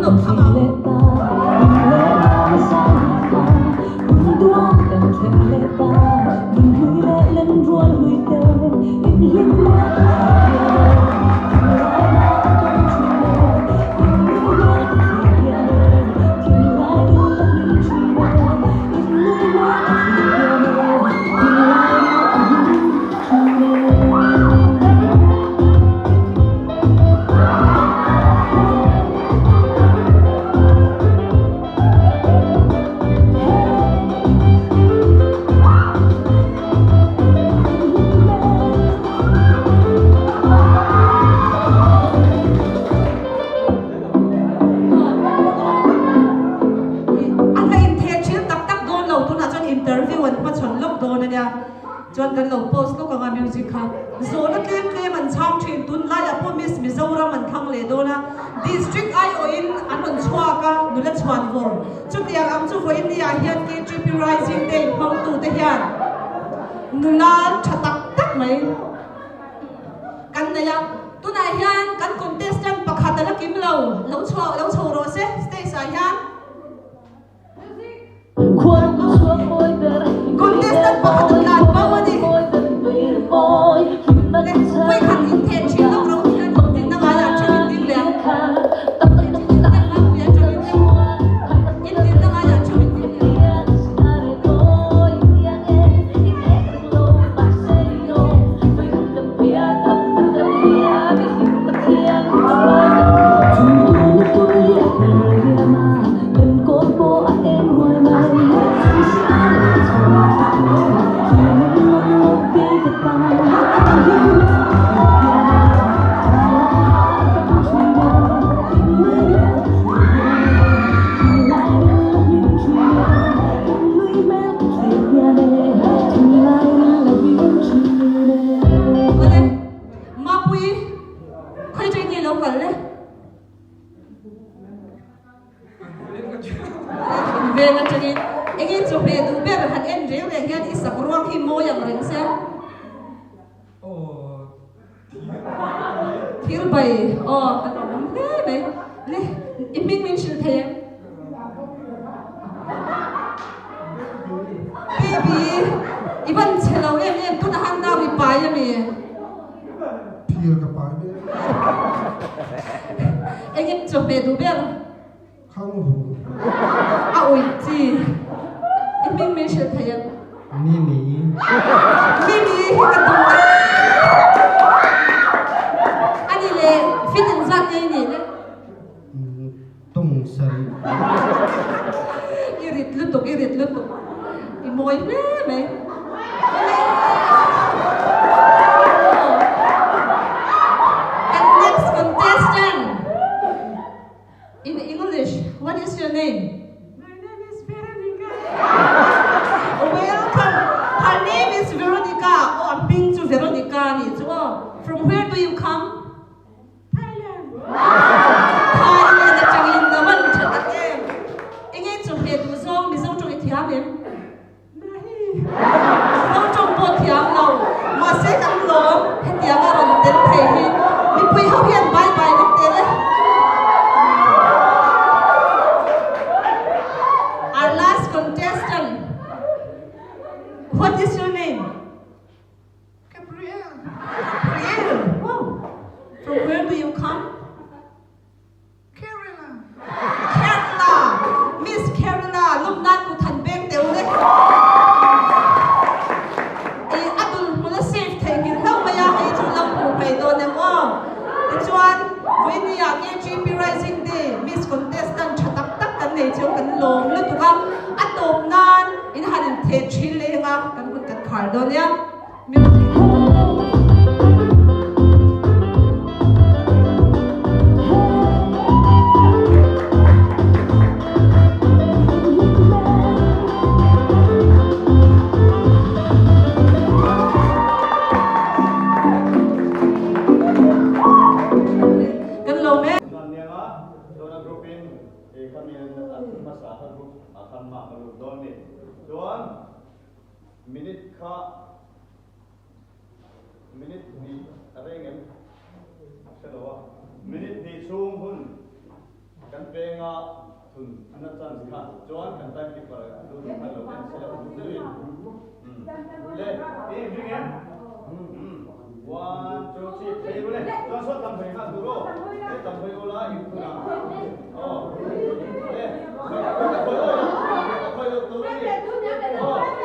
lo thlang ang. An la intheh thil tak tak dawn lo, tunah chuan interview an hmachhawn lawk dawn a nia. Chuan kan lo post lawk ang a music kha. Zawhna tlem tlem an chhang thin, tunlaiah pawh Miss Mizoram an thlang leh dawn a, District aiawhin an rawn chhuak a, nula chhuan vawr. Chutiang ang chu vawiin ni ah hian KTP Rising Day hmangtute hian nula tha tak tak mai kan nei a. Tunah hian kan contestant pakhat a la kim lo, lo chhuah lo chho rawh se stage ah hian. Contestant pakhat a tlan bo a ni. Le vawikhat intheh thin lawk ro hian dinna ngaiah then in ding leh ang. Indinna ngaiah then in ding leh ang. Awle, Mapui, khawi ṭai nge lo kal le? Veng aṭangin enge chawhmeh duh ber han en reng reng hian i sak ruang hi mawi ang reng sia. Thir bai, aw kan awm awm hle mai. Le, i hming min hrilh thei em? Baby, i van chhe lo em em, tunah han nau i pai ami? Thir ka pai mek. Enge chawhmeh duh ber? Khang hu. A awih chi. I hming min hrilh thei em? Mimi. Mimi hi ka duh a. Ani le fit in zat nge i nih le? Tung sarih. I rit lutuk, i rit lutuk. I mawi hle mai. And next contestant. In English, what is your name? My name is Veronica. Welcome. Her name is Veronica. Oh, a hming chu Veronica a nih chu aw. From where do you come? Thailand. Thailand atangin a van tha tak em. Enge chawhmeh duh zawng Mizo tawng i thiam em? Mizo tawng pawh thiam lo, mahse kan lawm hetiang a rawn tel thei hi mipui ho hian bye bye vek tel e. Our last contestant, what is your name? Gabriel. Gabriel, wow. From where do you come? Kerala. Kerala. Miss Kerala lawmnan kut han beng teuh le. I a dul hmul a save thei ngil hlauh mai a, hei chu lo hmuh phei dawn em aw. Tichuan, vawinia KGP Rising Day Miss Contestant tha tak tak kan nei cheu kan lawm lutuk a, a tawp nan in han intheh thin leng a, kan hun kan khar dawn nia. Music. Kan lawm e. Minute kha minute hnih a reng em? Hre lo a. Minute hnih chhung hun kan peng a. Thun na chance kha chuan kan time keeper lu duh khan lo en sela uluk deuhin le i ring em one two three thei ru le chuan saw tam thei nghal tur aw he tam thei ula in thun ang aw le khoi khoi khoi aw khoi lo tur ani aw